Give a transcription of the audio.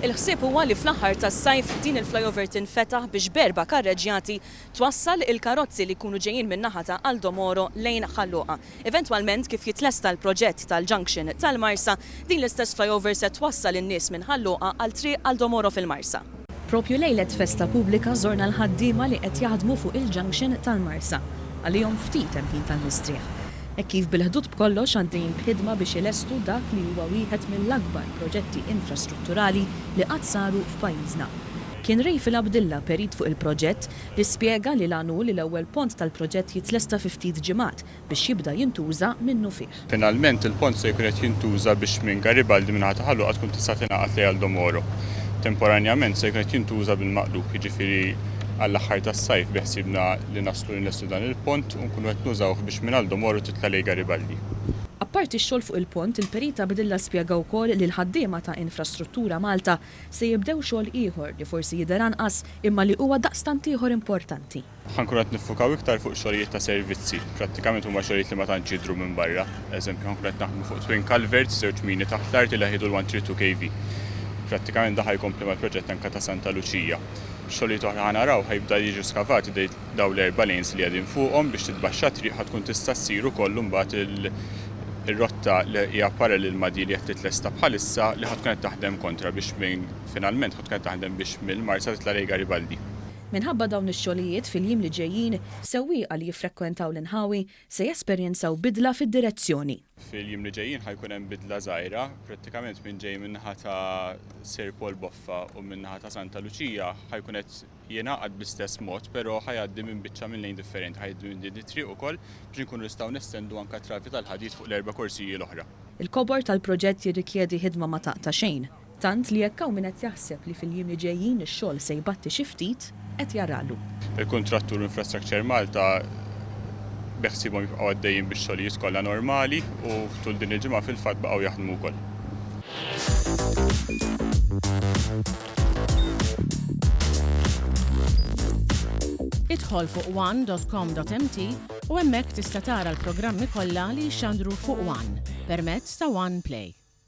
Il-ħsieb huwa li fl-aħħar tas-sajf din il-flyover tinfetaħ biex b'erba' karreġġjati twassal il-karozzi li jkunu ġejjin min-naħa ta' Aldo Moro lejn Ħal Luqa. Eventwalment kif jitlesta l-proġett tal-junction tal-Marsa, din l-istess flyover se twassal in-nies minn Ħal Luqa għal Triq Aldo Moro fil-Marsa. Propju lejlet festa pubblika żorna l-ħaddiema li qed jaħdmu fuq il-junction tal-Marsa. Għalihom ftit hemm ħin tal-mistrieħ. Hekk kif bil-ħdud b'kollox għaddejjin b'ħidma biex ilestu dak li huwa wieħed mill-akbar proġetti infrastrutturali li qatt saru f'pajjiżna. Kien Rayfil Abdilla, perit fuq il-proġett, li spjega li l-għan hu li l-ewwel pont tal-proġett jitlesta fi ftit ġimgħat biex jibda jintuża minnufih. Finalment il-pont se jkun qed jintuża biex minn Garibaldi min-naħa ta' Ħal Luqa tkun tista' tingħaqad lejn Aldo Moro. Temporanjament se jkun qed jintuża bil-maqlub, jiġifieri għall-aħħar tas-sajf beħsiebna li naslu nlestu dan il-pont u nkunu qed nużawh biex minn Aldo Moro titla' lejn Garibaldi. Apparti x-xogħol fuq il-pont, il-Perit Abdilla spjega wkoll li l-ħaddiema ta' Infrastruttura Malta se jibdew xogħol ieħor li forsi jidher anqas imma li huwa daqstant ieħor importanti. Ħa nkunu qed niffukaw iktar fuq xogħlijiet ta' servizzi. Prattikament huma xogħlijiet li ma tantx jidhru minn barra. Eżempju, ħa nkunu qed naħdmu fuq twin culverts, żewġ mini taħt l-art li ħa jieħdu l-132 kV. Prattikament dan ħa jkompli mal-proġett anke ta' Santa Luċija. Xogħlijiet oħra ħa naraw ħa jibda jiġu skavati dawn l-erba' lanes li qegħdin fuqhom biex titbaxxa t-triq ħa tkun tista' ssir ukoll imbagħad ir-rotta li hija parallel ma' di li qed titlesta bħalissa li ħa tkun qed taħdem kontra biex minn finalment ħa tkun qed taħdem biex mill-Marsa titla' lejn Garibaldi. Minħabba dawn ix-xogħlijiet fil-jiem li ġejjin, sewwieqa li jiffrekwentaw l-inħawi se jesperjenzaw bidla fid-direzzjoni. Fil-jiem li ġejjin ħa jkun hemm bidla żgħira, prattikament min ġej min-naħa ta' Sir Paul Boffa u min-naħa ta' Santa Luċija ħa jkun qed jingħaqad bl-istess mod, però ħa jgħaddi minn biċċa minn lejn differenti, ħa jgħaddi minn din it-triq ukoll biex inkunu nistgħu nestendu anke t-travi tal-ħadid fuq l-erba' korsiji l-oħra. Il-kobor tal-proġett jirrikjedi ħidma ma taqta' xejn, tant li jekk hawn min qed jaħseb li fil-jiem li ġejjin ix-xogħol se jbatti xi ftit, qed jaralu. Il-kuntrattur Infrastructure Malta beħsiebhom jibqgħu għaddejjin bix-xogħlijiet kollha normali u tul din il-ġimgħa fil-fatt baqgħu jaħdmu wkoll. Idħol fuq one.com.mt u hemmhekk tista' tara l-programmi kollha li jixxandru fuq One permezz ta' One Play.